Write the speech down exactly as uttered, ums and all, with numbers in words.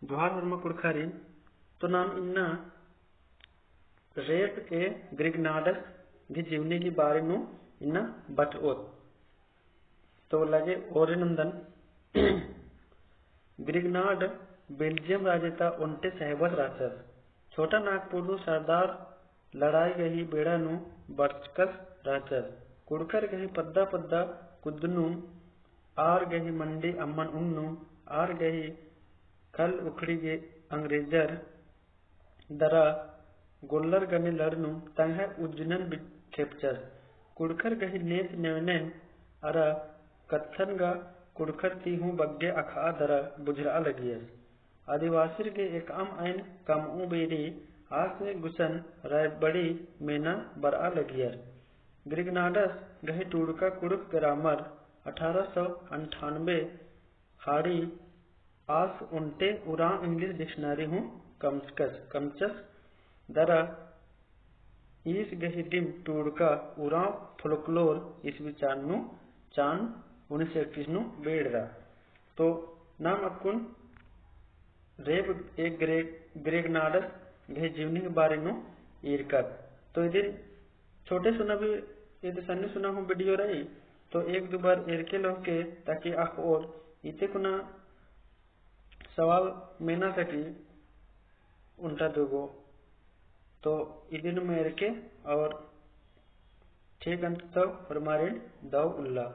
जोहार होरमा कुँड़ुख़ारिन। तो नाम इन्ना रेब ए ग्रिगनाडस गही जीवनी गही बारे नू इन्ना बटओत। तो लगे ओरे नन्दन। ग्रिगनाड बेल्जियम राजे ता ओन्टे सहबस रहचस। छोटा नागपुर नू सरदार लड़ाई गही बेड़ा नू बरचकस रहचस। कुँड़ुख़र गही पद्दा पद्दा कुद्दनुम, आर गही मंडी अम्मन उन्नुम, आर गही खल उखड़ी गे अंग्रेजर दरा गोल्लर गने लड़नुम तंग्है उज्जनन बि-, खेपचस। कुँड़ुख़र गही नेत नेवनेन अरा कत्थन गा कुँड़ुख़र ती हूँ बग्गे अख़आ दरा बुझरआ लगियस। आदिवासिर गे एकअम अइन कमऊ बेरी आस गुसन रायबड़ी मेना बरआ लगियर। ग्रिगनाडस गही टूड़का कुँड़ुख़ grammar अठारह सौ अंठानबे हाड़ी आस ओन्टे उराँव English dictionary हूँ कमचकस, कमचस दरा ईस गही दिम टूड़का उराँव folklore ईस्वी चान नू चान उन्नीस सौ इकतीस नू बेड़रा। तो नाम अक्कुन रेब ए ग्रे-, ग्रिगनाडस गही जीवनी के बारे नू ईरकत। तो इदिन छोटे सुना भी, इद सन्नी सुना हूँ video रई, तो एक दो बार एरके लोहके, ताकि अख़ओर इते कुना सवाल मेना सकी उन्टा दुगो। तो इदिन में एरके और ठीक अंत तो होरमारिन दव उल्ला।